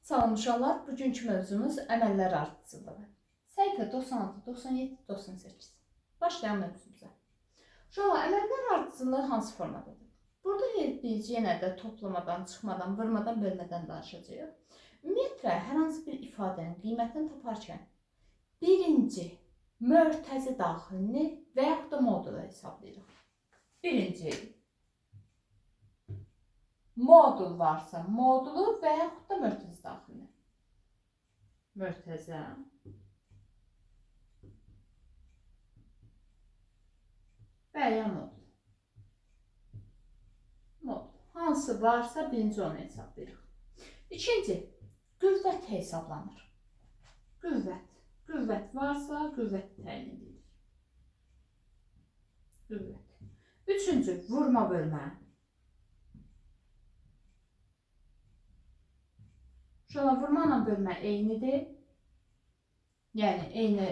Salam uşaqlar, bugünkü mövzumuz əməllər ardıcıllığı. Səhifə 96, 97, 98. Başlayalım mövzumuza. Uşaqlar, əməllər ardıcıllığı hansı formadadır? Burada biz yenə də toplamadan, çıxmadan, vurmadan, bölmədən danışacağıq. Ümumiyyətlə, hər hansı bir ifadənin qiymətini taparkən birinci mörtəzi daxilini və yaxud da modulu hesablayırıq. Birinci modul varsa modulu və yaxud da mörtəzə daxilini. Mörtəzə və ya modul. Modul. Hansı varsa birinci onu hesablayırıq. İkinci, qüvvət hesablanır. Qüvvət. Qüvvət varsa qüvvət təyin edirik. Qüvvət. Üçüncü, vurma bölmə. Uşaqlar, vurma ilə bölmə eynidir. Yəni, eyni,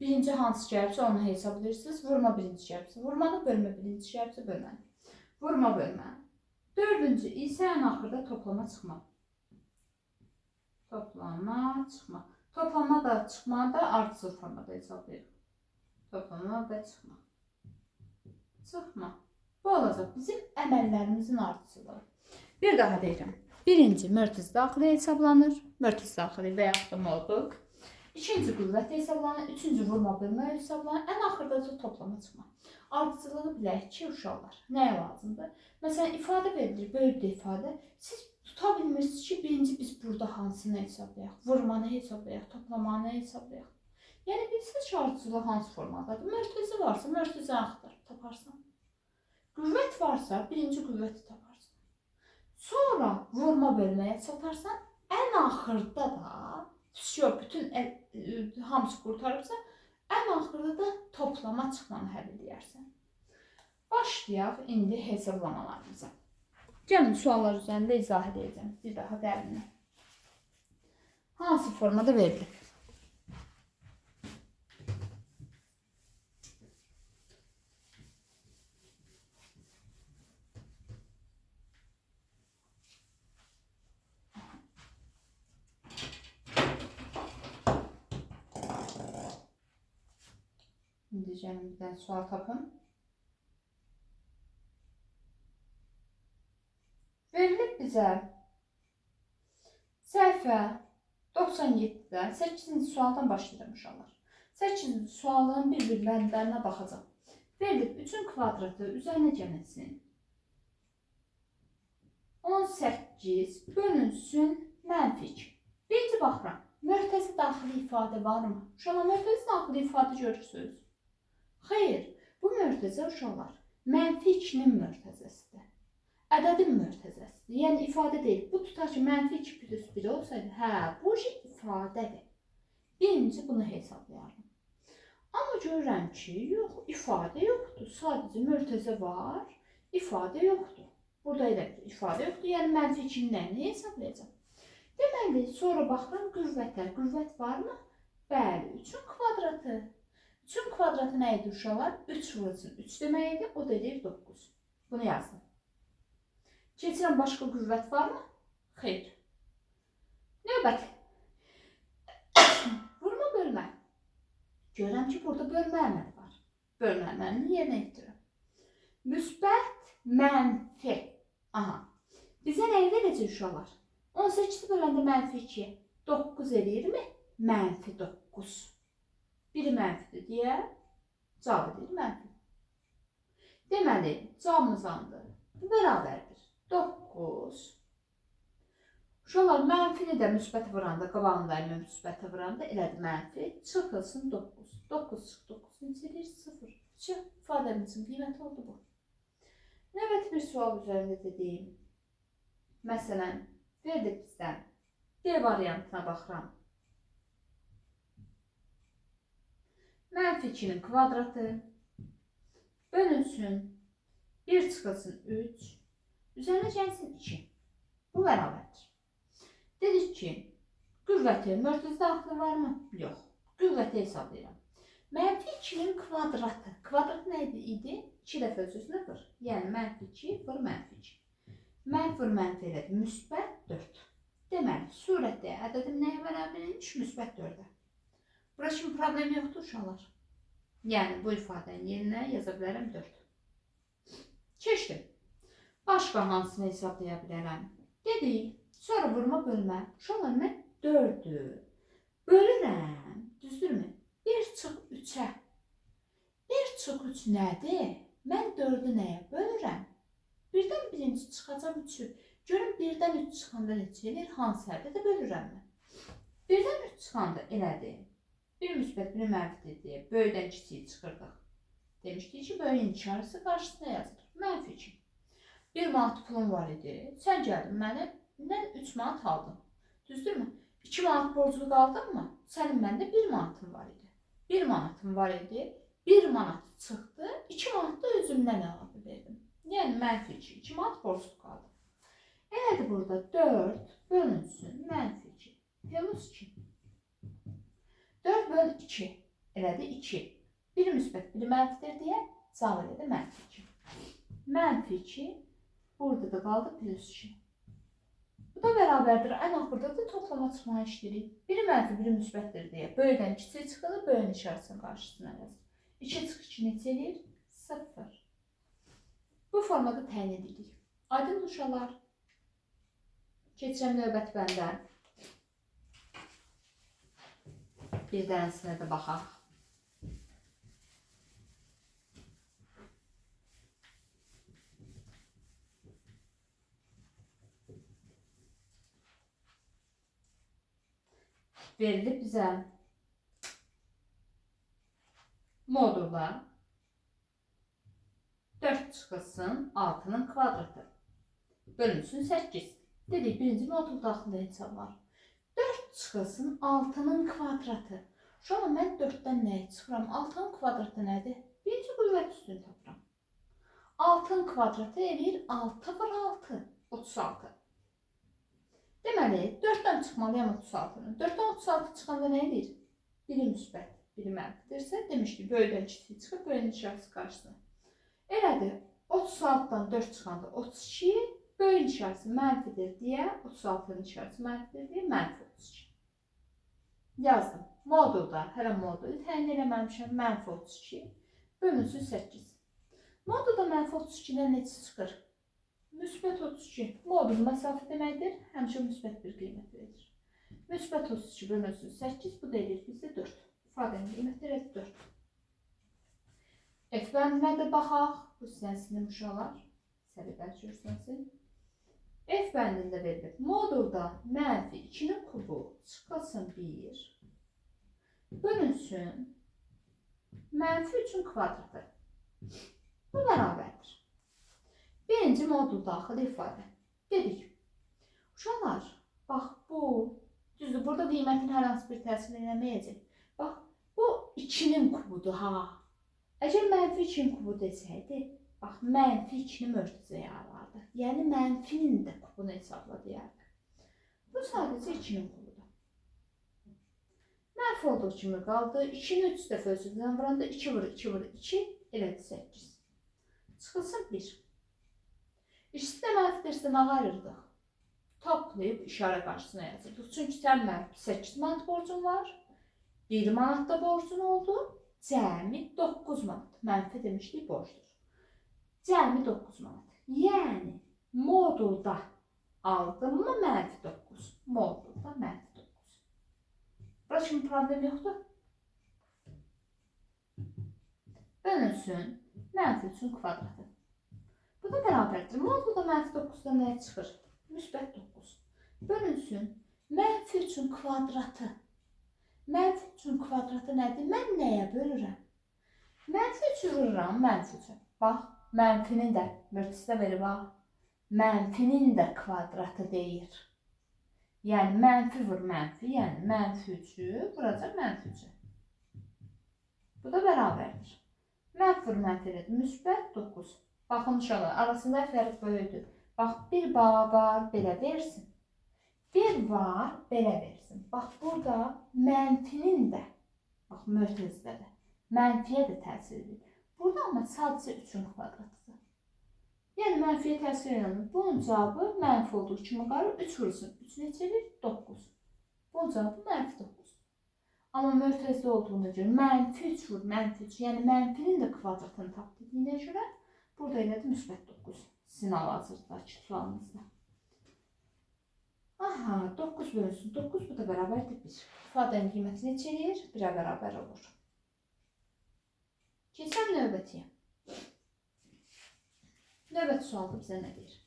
birinci hansı gəlibsə onu hesablayırsınız. Vurma birinci gəlibsə vurmanı, bölmə birinci gəlibsə bölməni. Vurma bölmə. Dördüncü isə ən axırda toplama çıxma. Toplama çıxma. Toplama da çıxma da ardıcıl formada hesablayırıq. Toplama və çıxma. Çıxma. Bu olacaq bizim əməllərimizin ardıcıllığı. Bir daha deyirəm. Birinci mörtəzə daxili hesablanır. Mörtəzə daxili və yaxud da modul. İkinci qüvvət hesablanır. Üçüncü vurma bölmə hesablanır. Ən axırda da toplama çıxma. Ardıcıllığı bilək ki, uşaqlar nəyə lazımdır? Məsələn, ifadə verilir, böyük də ifadə. Siz tuta bilmirsiniz ki, birinci biz burada hansını hesablayaq? Vurmanı hesablayaq, toplamanı hesablayaq. Yəni, bilsiniz ki, ardıcıllıq hansı formadadır? Mörtəzə varsa, mörtəzə axtar, taparsan. Qüvvət varsa, birinci qüvvəti taparsan. Sonra vurma bölməyə çatarsan, ən axırda da, bütün hamısı qurtarıbsa, ən axırda da toplama çıxmanı həll edərsən. Başlayaq indi hesablamalarımıza. Gəlin, suallar üzərində izah edəcəm. Bir daha dərinə. Hansı formada verilib? İndi gəlin bir dənə sual tapım. Verilib bizə səhifə 97-də 8-ci sualdan başlayıram uşaqlar. 8-ci sualın bir-bir bəndlərinə baxacağam. Verilib 3-ün kvadratı üzərinə gəlsin. 18 bölünsün mənfi 2. Birinci baxıram. Mörtəzə daxili ifadə varmı? Uşaqlar, mörtəzə daxili ifadə görürsünüz. Xeyr, bu mörtəzə uşaqlar mənfi 2-nin mörtəzəsidir. Ədədin mörtəzəsidir. Yəni, ifadə deyil. Bu tutar ki, mənfi 2 plus 1 olsaydı, hə, bu ifadədir. Birinci bunu hesablayardım. Amma görürəm ki, yox, ifadə yoxdur. Sadəcə mörtəzə var, ifadə yoxdur. Burada elə bir ifadə yoxdur. Yəni, mənfi 2-nin nəyini hesablayacağam? Deməli, sonra baxıram qüvvətə. Qüvvət varmı? Bəli, 3-ün kvadratı. 3-ün kvadratı nə idi uşaqlar? 3 vurulsun 3 demək idi, o da edir 9. Bunu yazdım. Keçirəm, başqa qüvvət varmı? Xeyr. Növbəti. Vurma bölmə. Görürəm ki, burada bölmə əməli var. Bölmə əməlini yerinə yetirirəm. Müsbət, mənfi. Aha. Bizə nəyi verəcək uşaqlar? 18-i böləndə mənfi 2, 9 eləyirmi? Mənfi 9. Biri mənfidir deyə cavab edir mənfi. Deməli, cavabımız andır. Bu bərabərdir. 9. Uşaqlar, mənfini də müsbətə vuranda, qabağında müsbətə vuranda elədir mənfi. Çıxılsın 9. 9 çıx 9 neçə eləyir? 0. Çıx, ifadəmizin qiyməti oldu bu. Növbəti bir sual üzərində dediyim. Məsələn, verilib bizdən. D variantına baxıram. Mənfi 2-nin kvadratı bölünsün 1 çıxılsın 3, üzərinə gəlsin 2. Bu bərabərdir. Dedik ki, qüvvəti mörtəzə daxili varmı? Yox. Qüvvəti hesablayıram. Mənfi 2-nin kvadratı. Kvadrat nə idi? 2 dəfə öz özünə vur. Yəni, mənfi 2 vur mənfi 2. Mənfi vur mənfi elədi. Müsbət 4. Deməli, surətdə ədədim nəyə bərabər imiş? Müsbət 4-ə. Bura kimi problem yoxdur uşaqlar. Yəni, bu ifadənin yerinə yaza bilərəm 4. Keçdim. Başqa hansını hesablaya bilərəm? Dedik, sonra vurma bölmə. Uşaqlar, mən 4-ü bölürəm, düzdürmü? 1 çıx 3-ə. 1 çıx 3 nədir? Mən 4-ü nəyə bölürəm? Birdən birinci çıxacam 3-ü. Görün, 1-dən 3 çıxanda neçə eləyir? Hansı ədədə bölürəm mən? 1-dən 3 çıxanda elədir. Biri müsbət, biri mənfidir deyə böyükdən kiçiyi çıxırdıq. Demişdik ki, böyüyün işarəsi qarşısına yazılır. Mənfi 2. 1 manat pulum var idi. Sən gəldin mənimlə 3 manat aldın. Düzdürmü? 2 manat borclu qaldın mı? Sənin məndə 1 manatın var idi. 1 manatım var idi. 1 manat çıxdı. 2 manat da özümdən əlavə verdim. Yəni mənfi 2. 2 manat borclu qaldı. Elədir burada 4 bölünsün mənfi 2. Plus 2. 4 böl 2. Elədir 2. Biri müsbət, biri mənfidir deyə cavab elədi mənfi 2. Mənfi 2. Burada da qaldı plus 2. Bu da bərabərdir. Ən axırda da toplama çıxmağı işləyirik. Biri mənfi, biri müsbətdir deyə böyükdən kiçik çıxılır, böyüyün işarəsinin qarşısına yazır. 2 çıx 2 neçə eləyir? 0. Bu formada təyin edirik. Aydın uşaqlar. Keçirəm növbəti bəndə. Bir dənəsinə də baxaq. Verilib bizə modulda 4 çıxılsın 6-nın kvadratı. Bölünsün 8. Dedik, birinci modul daxilində hesablar. 4 çıxılsın 6-nın kvadratı. Şu an mən 4-dən nəyi çıxıram? 6-nın kvadratı nədir? Birinci qüvvət üstünü tapıram. 6-nın kvadratı eləyir 6 vur 6, 36. Deməli, 4-dən çıxmalıyam 36-nı. 4-dən 36 çıxanda nə edir? Biri müsbət, biri mənfidirsə, demişdik, böyükdən kiçik çıxır, böyüyün işarəsi qarşısına. Elədir, 36-dan 4 çıxanda 32, böyüyün işarəsi mənfidir deyə, 36-nın işarəsi mənfidir deyə, mənfi 32. Yazdım. Modulda, hələ modulu təyin eləməmişəm, mənfi 32, bölünsün 8. Modulda mənfi 32-dən neçə çıxır? Müsbət 32. Modul məsafə deməkdir, həmişə müsbət bir qiymət verir. Müsbət 32 bölünsün 8, bu da eləyir bizdə 4. İfadənin qiyməti elədir 4. F bəndinə də baxaq. Bu hissəsini uşaqlar, səviyyələr görsənsin. F bəndində verilir. Modulda mənfi 2-nin kubu çıxılsın 1, bölünsün mənfi 3-ün kvadratı. Bu bərabərdir. Birinci modul daxili ifadə. Dedik, uşaqlar, bax bu, düzdür, burada qiymətin hər hansı bir təsirini eləməyəcək. Bax, bu 2-nin kubudur, ha. Əgər mənfi 2-nin kubu desəydi, bax, mənfi 2-ni mötərizəyə alardı. Yəni, mənfinin də kubunu hesabla deyərdi. Bu sadəcə 2-nin kubudur. Mənfi olduğu kimi qaldı. 2-ni 3 dəfə özündən vuranda 2 vur, 2 vur, 2, elədi 8. Çıxılsın 1. İkisi də mənfidirsə nə ayırırdıq? Toplayıb işarə qarşısına yazırdıq. Çünki sən mənfi 8 manat borcun var, 1 manat da borcun oldu, cəmi 9 manat. Mənfi demişdik, borcdur. Cəmi 9 manat. Yəni, modulda aldım mı mənfi 9? Modulda mənfi 9. Bura kimi problem yoxdur. Bölünsün mənfi 3-ün kvadratı. Bu da bərabərdir. Modulda mənfi 9-dan nə çıxır? Müsbət 9. Bölünsün mənfi 3-ün kvadratı. Mənfi 3-ün kvadratı nədir? Mən nəyə bölürəm? Mənfi 3-ü vururam, mənfi 3-ü. Bax, mənfinin də, mötərizə verib, bax. Mənfinin də kvadratı deyir. Yəni, mənfi vur mənfi, yəni mənfi 3-ü vuracaq mənfi 3-ü. Bu da bərabərdir. Mənfi vur mənfi elədir. Müsbət 9. Baxın uşaqlar, arasında fərq böyükdür. Bax, bir var, belə versin. Bir var, belə versin. Bax, burada mənfinin də, bax, mötərizədə də, mənfiyə də təsir edir. Burada amma sadəcə 3-ün kvadratıdır. Yəni, mənfiyə təsir eləmir. Bunun cavabı mənfi olduğu kimi qalır. 3 vurulsun. 3 neçə eləyir? 9. Bunun cavabı mənfi 9. Amma mötərizə olduğuna görə mənfi 3 vur, mənfi 3. Yəni, mənfinin də kvadratını tap dediyinə görə burada elədi müsbət 9. Sizin hal-hazırdakı sualınızda. Aha, 9 bölünsün. 9 bu da bərabərdir 1. İfadənin qiyməti neçə eləyir? 1-ə bərabər olur. Keçirəm növbətiyə. Növbəti sualda bizə nə deyir?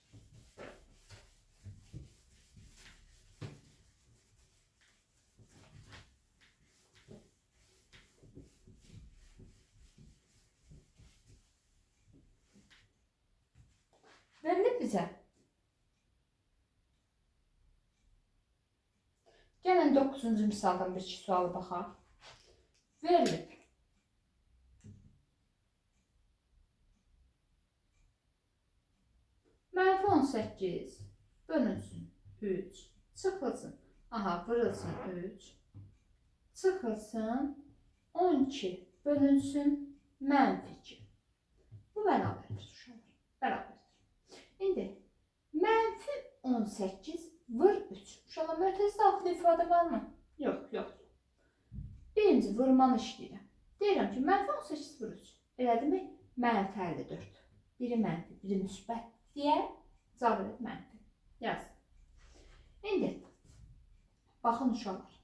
Verilib bizə. Gəlin 9-cu misaldan bir iki sualı baxaq. Verilib. Mənfi 18 bölünsün 3, çıxılsın. Aha, vurulsun 3, çıxılsın 12 bölünsün mənfi 2. Bu bərabərdir uşaqlar, bərabərdir. İndi mənfi 18 vur 3. Uşaqlar, mötərizə daxili ifadə varmı? Yox, yoxdur. Birinci vurmanı işləyirəm. Deyirəm ki, mənfi 18 vur 3. Elədimi? Mənfi 54. Biri mənfi, biri müsbət deyə cavab elədi mənfi. Yaz. İndi baxın uşaqlar.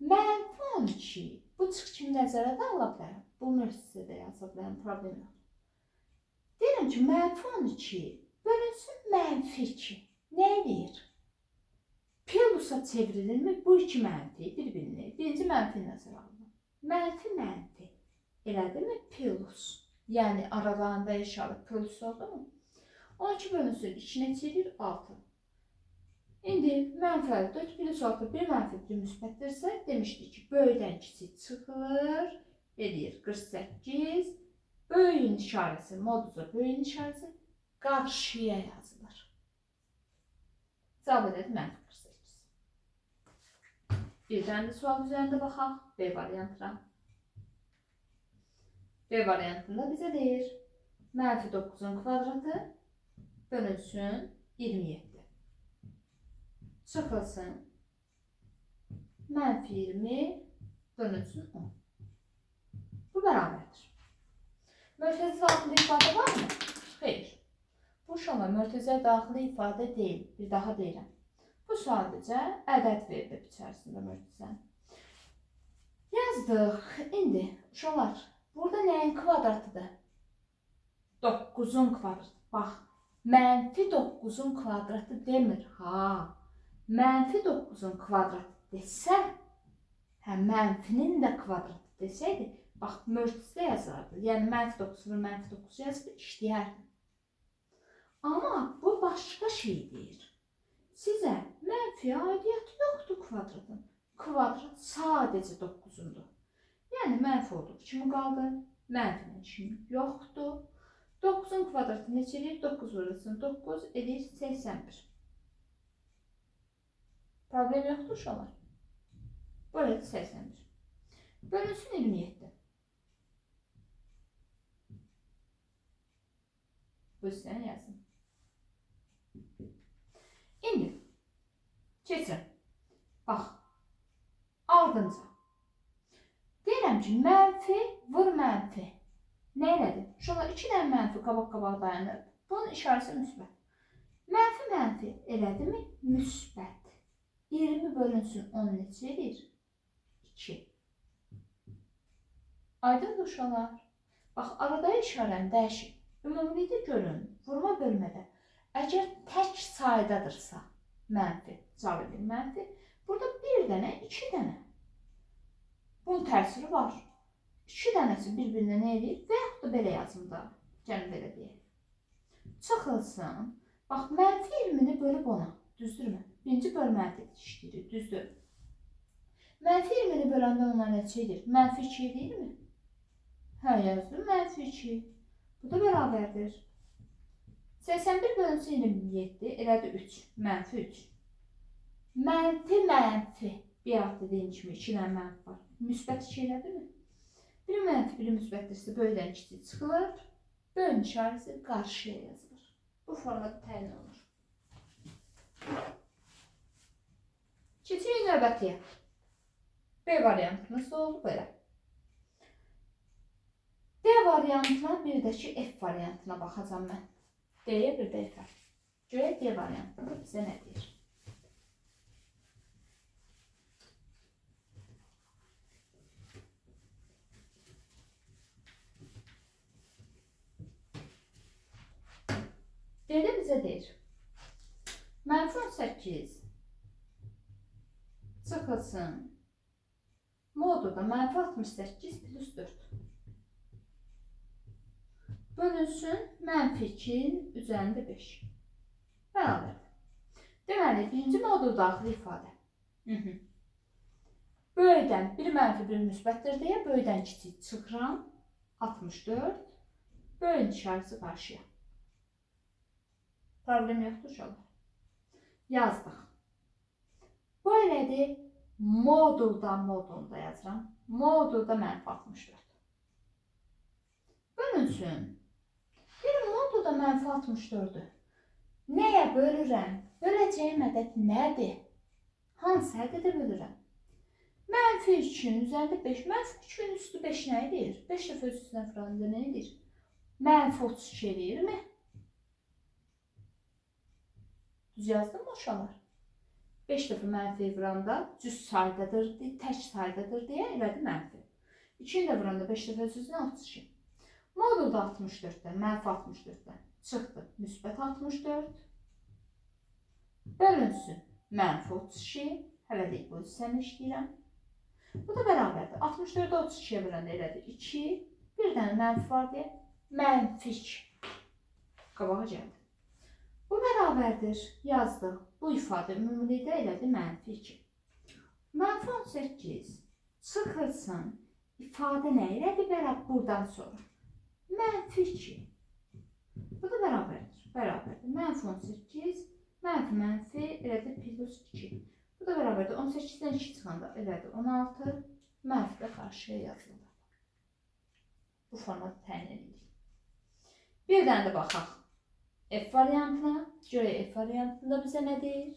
Mənfi 12. Bu çıx kimi nəzərə də ala bilərəm. Bu mötərizə də yaza bilərəm. Problem yoxdur. Deyirəm ki, mənfi 12 bölünsün mənfi 2. Nə eləyir? Plusa çevrilirmi? Bu iki mənfi bir-birini. Birinci mənfi nəzərə alınır. Mənfi mənfi. Elədimi? Plus. Yəni aralarında işarə plus oldu mu? 12 bölünsün 2 neçə eləyir? 6. İndi mənfi 54 plus 6 bir mənfi bir müsbətdirsə, demişdik ki, böyükdən kiçik çıxılır, eləyir 48. Böyüyün işarəsi, moduza böyüyün işarəsi qarşıya yazılır. Cavab elədi mənfi 48. Bir dənə də sual üzərində baxaq. B variantına. B variantında bizə deyir, mənfi 9-un kvadratı bölünsün 27. Çıxılsın mənfi 20 bölünsün 10. Bu bərabərdir. Mötərizə daxili ifadə varmı? Xeyr. Bu uşaqlar mötərizə daxili ifadə deyil. Bir daha deyirəm. Bu sadəcə ədəd verilib içərisində mötərizənin. Yazdıq. İndi uşaqlar, burada nəyin kvadratıdır? 9-un kvadratı. Bax, mənfi 9-un kvadratı demir. Ha, mənfi 9-un kvadratı desə, hə, mənfinin də kvadratı desəydi, bax, mötərizə yazardı. Yəni, mənfi 9 vur, mənfi 9 yazıb işləyərdi. Amma bu başqa şey deyir. Sizə mənfi aidiyyatı yoxdur kvadratın. Kvadrat sadəcə 9-undur. Yəni, mənfi olduğu kimi qaldı. Mənfinin kimi yoxdur. 9-un kvadratı neçə eləyir? 9 vurulsun 9 eləyir 81. Problem yoxdur uşaqlar. Böyle 81. Bölünsün 27. Bu hissəni yazın. İndi keçirəm. Bax, ardınca. Deyirəm ki, mənfi vur mənfi. Nə elədi? Uşaqlar, 2 dənə mənfi qabaq-qabağa dayanır. Bunun işarəsi müsbət. Mənfi mənfi elədimi? Müsbət. 20 bölünsün 10 neçə eləyir? 2. Aydındır uşaqlar. Bax, arada işarəni dəyişir. Ümumilikdə görün, vurma bölmədə əgər tək saydadırsa, mənfi, cavab edir mənfi. Burada bir dənə, 2 dənə. Bunun təsiri var. 2 dənəsi bir-birinə nə eləyir? Və yaxud da belə yazım da. Gəlin belə deyək. Çıxılsın. Bax, mənfi 20-ni bölüb ona. Düzdürmü? Birinci bölməli işləyirik. Düzdür. Mənfi 20-ni böləndə ona neçə edir? Mənfi 2 eləyirmi? Hə, yazdım. Mənfi 2. Bu da bərabərdir. 81 bölünsün 27 elədi 3. Mənfi 3. Mənfi, mənfi. Bir alt dediyim kimi 2 dənə mənfi var. Müsbət 2 elədimi? Biri mənfi, biri müsbətdirsə böyükdən kiçik çıxılır. Böyün işarəsi qarşıya yazılır. Bu formada təyin olunur. Keçirik növbətiyə. B variantımız da oldu belə. D variantına bir də ki F variantına baxacağam mən. D-yə bir də F-ə. Görək D variantında bizə nə deyir? D-də bizə deyir. Mənfi 18 çıxılsın. Modulda mənfi 68 plus 4. Bölünsün mənfi 2-nin üzərində 5. Bərabərdir. Deməli, birinci modul daxili ifadə. Böyükdən bir mənfi bir müsbətdir deyə böyükdən kiçik çıxıram. 64. Böyüyün işarəsi qarşıya. Problem yoxdur uşaqlar. Yazdıq. Bu elədir. Modulda, modulda yazıram. Modulda mənfi 64. Bölünsün. Bir modulda mənfi 64-ü. Nəyə bölürəm? Böləcəyim ədəd nədir? Hansı ədədə bölürəm? Mənfi 2-nin üzərində 5. Mənfi 2-nin üstü 5 nə edir? 5 dəfə öz üstünə vuranda nə edir? Mənfi 32 eləyirmi? Düz yazdım mı uşaqlar? 5 dəfə mənfi vuranda cüz saydadır, tək saydadır deyə elədi mənfi. 2-ni də vuranda 5 dəfə öz üstünə 32. Modulda 64-dən, mənfi 64-dən çıxdı. Müsbət 64. Bölünsün. Mənfi 32. Hələlik bu hissəni işləyirəm. Bu da bərabərdir. 64-ü 32-yə böləndə elədi 2. Bir dənə mənfi var deyə mənfi 2. Qabağa gəldi. Bu bərabərdir. Yazdıq. Bu ifadə ümumilikdə elədi mənfi 2. Mənfi 18 çıxılsın. İfadə nə elədi bərabər buradan sonra? Mənfi 2. Bu da bərabərdir. Bərabərdir. Mənfi 18, mənfi mənfi elədi plus 2. Bu da bərabərdir. 18-dən 2 çıxanda elədi 16. Mənfi də qarşıya yazıldı. Bu formada təyin edirik. Bir dənə də baxaq F variantına. Görək F variantında bizə nə deyir?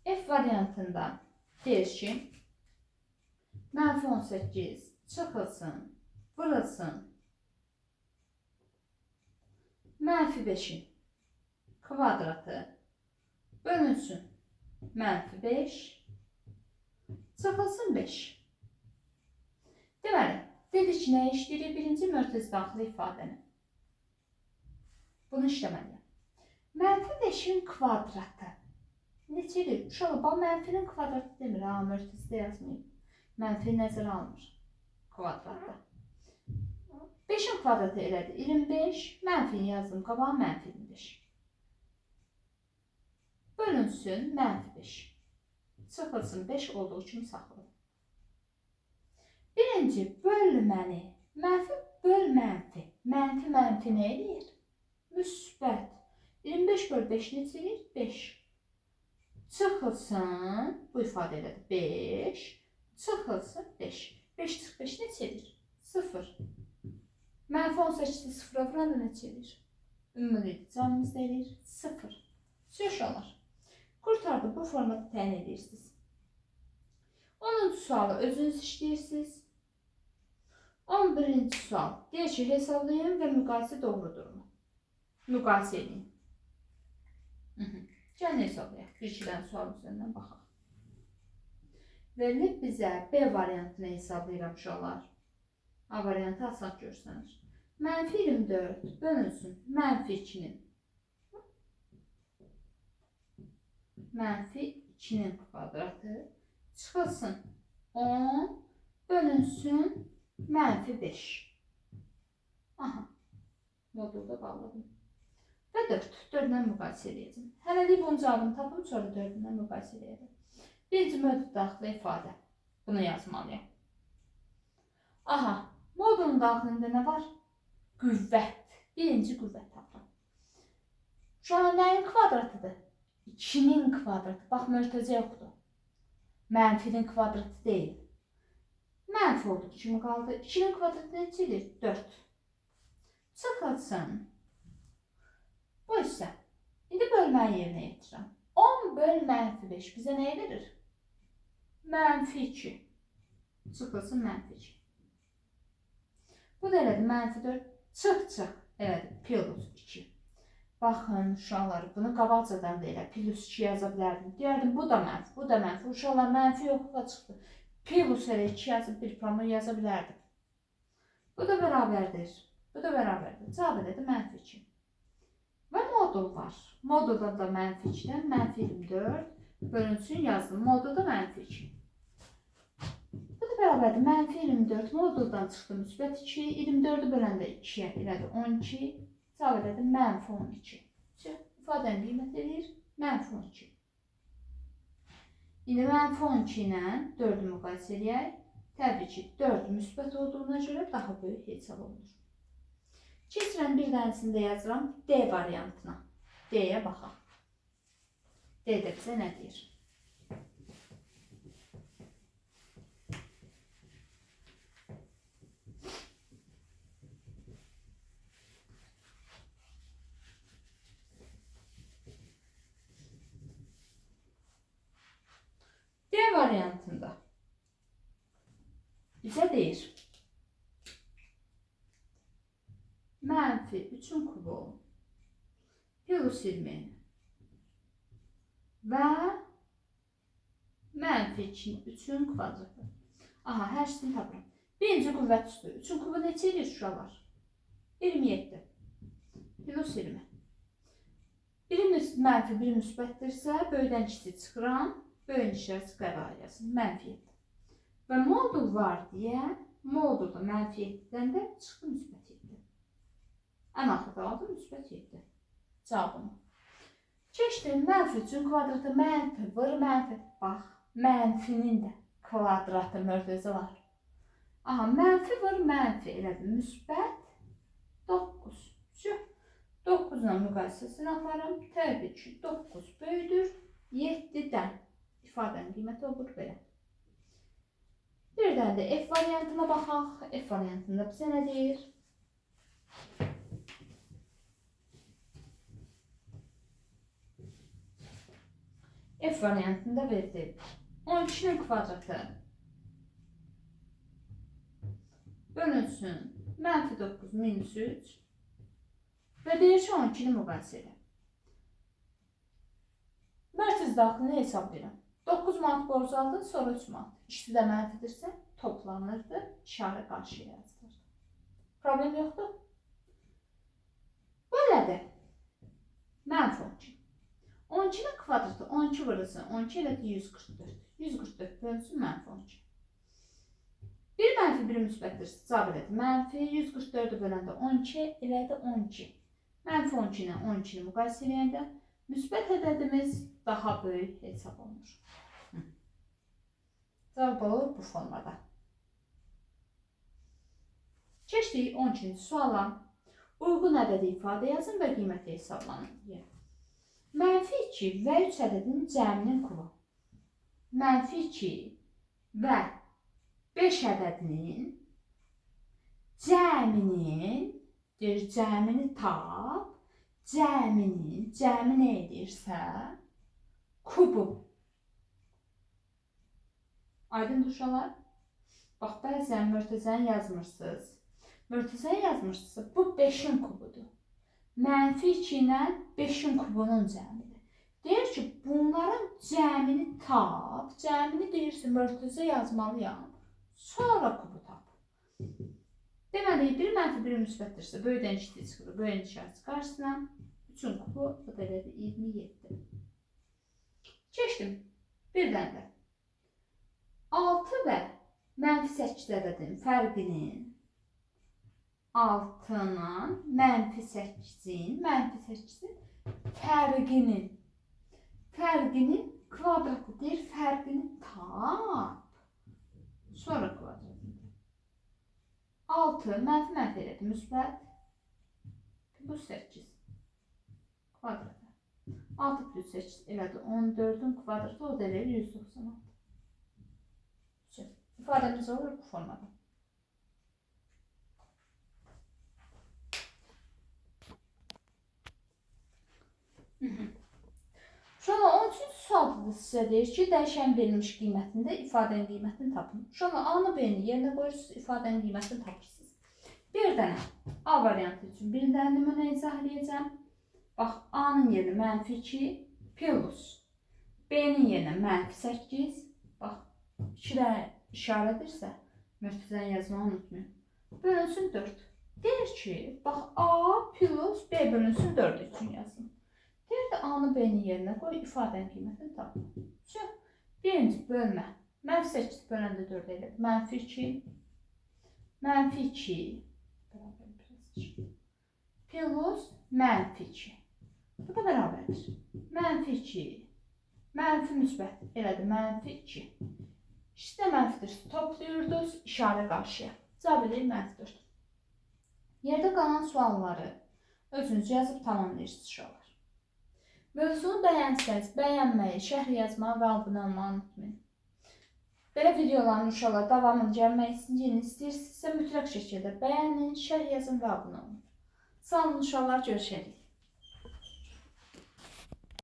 F variantında deyir ki, mənfi 18 çıxılsın, vurulsun, mənfi 5-in kvadratı bölünsün, mənfi 5 çıxılsın 5. Deməli, dedik ki, nə işləyirik? Birinci mötəriz daxili ifadəni. Bunu işləməliyəm. Mənfi 5-in kvadratı. Neçə edir? Uşaqlar, bax, mənfinin kvadratı demir, ha, mötərizdə yazmayıb. Mənfi nəzərə almır kvadratda. 5-in kvadratı elədi 25, mənfini yazdım qabağa, mənfi 25. Bölünsün, mənfi 5. Çıxılsın 5 olduğu kimi saxladım. Birinci bölməni, mənfi böl mənfi. Mənfi mənfi nə eləyir? Müsbət. 25 böl 5 neçə eləyir? 5. Çıxılsın, bu ifadə elədi 5, çıxılsın 5. 5 çıx 5 neçə edir? 0. Mənfi 18-i 0-a vuranda neçə edir? Ümumilikdə cavabımız da eləyir 0. Uşaqlar, qurtardı, bu formada təyin edirsiniz. 10-cu sualı özünüz işləyirsiniz. 11-ci sual. Deyir ki, hesablayın və müqayisə doğrudurmu? Müqayisə edin. Gəlin hesablayaq. Bir-iki dənə sual üzərindən baxaq. Verilib bizə B variantını hesablayıram uşaqlar. A variantı asan görsənir. Mənfi 24 bölünsün mənfi 2-nin. Mənfi 2-nin kvadratı çıxılsın 10 bölünsün mənfi 5. Aha, modulda bağladım. Və 4. 4-lə müqayisə edəcəm. Hələlik bunun cavabını tapım, sonra 4-lə müqayisə edəcəm. Birinci modul daxili ifadə. Bunu yazmalıyam. Aha, modulun daxilində nə var? Qüvvət. Birinci qüvvət tapıram. Şu an nəyin kvadratıdır? 2-nin kvadratı. Bax, mötərizə yoxdur. Mənfinin kvadratı deyil. Mənfi olduğu kimi qaldı. 2-nin kvadratı necə edir? 4. Çıxılsın. Bu isə. İndi bölməyi yerinə yetirirəm. 10 böl mənfi 5 bizə nəyi verir? Mənfi 2. Çıxılsın mənfi 2. Bu da elədir. Mənfi 4. Çıx, çıx. Elədir. Plus 2. Baxın, uşaqlar, bunu qabaqcadan da elə plus 2 yaza bilərdim. Deyərdim, bu da mənfi, bu da mənfi. Uşaqlar, mənfi yoxluğa çıxdı. Plus elə 2 yazıb bir promo yaza bilərdim. Bu da bərabərdir. Bu da bərabərdir. Cavab elədir mənfi 2. Və modul var. Modulda da mənfi 2-dən mənfi 24 bölünsün yazdım. Modulda mənfi 2. Bu da bərabərdir. Mənfi 24 moduldan çıxdı müsbət 2. 24-ü böləndə 2-yə elədi 12. Cavab elədi mənfi 12. İfadənin qiyməti eləyir mənfi 12. İndi mənfi 12 ilə 4-ü müqayisə eləyək. Təbii ki, 4 müsbət olduğuna görə daha böyük hesab olunur. Keçirəm bir dənəsini də yazıram D variantına. D-yə baxaq. D də bizə nə deyir? D variantında bizə deyir. Mənfi 3-ün kubu plus 20 və mənfi 3-ün kvadratı. Aha, hər şeyini tapıram. Birinci qüvvət üstü. 3-ün kubu neçə edir uşaqlar? 27 plus 20. Biri mənfi, biri müsbətdirsə, böyükdən kiçik çıxıram. Böyüyün işarəsi qərağa yazın. Mənfi 7. Və modul var deyə, modulda mənfi 7-dən də çıxdı müsbət 7. Ən axırda aldım müsbət 7. Cavabımı. Keçdim mənfi 3-ün kvadratı, mənfi vır mənfi. Bax, mənfinin də kvadratı mötərizə var. Aha, mənfi vır mənfi elədim. Müsbət 9. 9 ilə müqayisəsini aparım. Təbii ki, 9 böyüdür 7-dən. İfadənin qiyməti olur belə. Bir dənə də F variantına baxaq. F variantında bizə nə deyir? F variantında verdi. 12-nin kvadratı bölünsün mənfi 9 minus 3 və deyir ki, 12-ni müqayisə elə. Mərtiz daxilini hesablayıram. 9 manat borcu aldın, sonra 3 manat. İkisi də mənfidirsə, toplanırdı, işarə qarşıya yazılırdı. Problem yoxdur. Bu elədir. Mənfi 12. 12-nin kvadratı 12 vurulsun, 12 elədi 144. 144 bölünsün mənfi 12. Bir mənfi, biri müsbətdir, cavab elədi. Mənfi 144-ü böləndə 12 elədi 12. Mənfi 12 ilə 12-ni müqayisə eləyəndə müsbət ədədimiz daha böyük hesab olunur. Cavab olur bu formada. Keçdik 12-ci suala. Uyğun ədədi ifadə yazın və qiyməti hesablanın. Mənfi 2 və 3 ədədinin cəminin kubu. Mənfi 2 və 5 ədədinin cəminin, deyir, cəmini tap, cəminin, cəmi nə edirsə, kubu. Aydındır uşaqlar? Bax, bəzən mötərizəni yazmırsınız. Mötərizəni yazmırsınızsa, bu 5-in kubudur. Mənfi 2 ilə 5-in kubunun cəmidir. Deyir ki, bunların cəmini tap, cəmini deyirsə, mötərizə yazmalıyam, sonra kubu tap. Deməli, biri mənfi, biri müsbətdirsə, böyükdən kiçik çıxır, böyüyün işarəsi qarşısına. 3-ün kubu, bu da elədir 27. Keçdim. Bir dənə də. 6 və mənfi 8 ədədinin fərqinin 6-nın mənfi 8-in, mənfi 8-in fərqinin kvadratı deyir, fərqini tap, sonra kvadratını. 6 mənfi mənfi elədi, müsbət, plus 8 kvadratı. 6 plus 8 elədi, 14-ün kvadratı, o da eləyir 196. İfadəmiz olur bu formada. Uşaqlar, 13-cü sualda da sizə deyir ki, dəyişən verilmiş qiymətində ifadənin qiymətini tapın. Uşaqlar, A-nı B-ni yerinə qoyursunuz, ifadənin qiymətini tapırsınız. Bir dənə A variantı üçün bir dənə nümunə izah eləyəcəm. Bax, A-nın yerinə mənfi 2 plus B-nin yerinə mənfi 8. Bax, 2 dənə işarədirsə, mürtüzən yazmağı unutmayın. Bölünsün 4. Deyir ki, bax, A plus B bölünsün 4 üçün yazın. Deyir də A-nı B-nin yerinə qoy, ifadənin qiymətini tap. Şu, birinci bölmə. Mənfi 8 böləndə 4 elədir. Mənfi 2, mənfi 2, bərabər biraz 2, plus mənfi 2. Bu da bərabərdir. Mənfi 2, mənfi müsbət elədir, mənfi 2. İkisi də mənfidir. Toplayırdınız işarə qarşıya. Cavab eləyir mənfi 4. Yerdə qalan sualları özünüz yazıb tamamlayırsınız uşaqlar. Mövzunu bəyənsəniz, bəyənməyi, şərh yazmağı və abunə olmağı unutmayın. Belə videoların uşaqlar davamını gəlmək istəyirsinizsə, mütləq şəkildə bəyənin, şərh yazın və abunə olun. Sağ olun uşaqlar, görüşərik.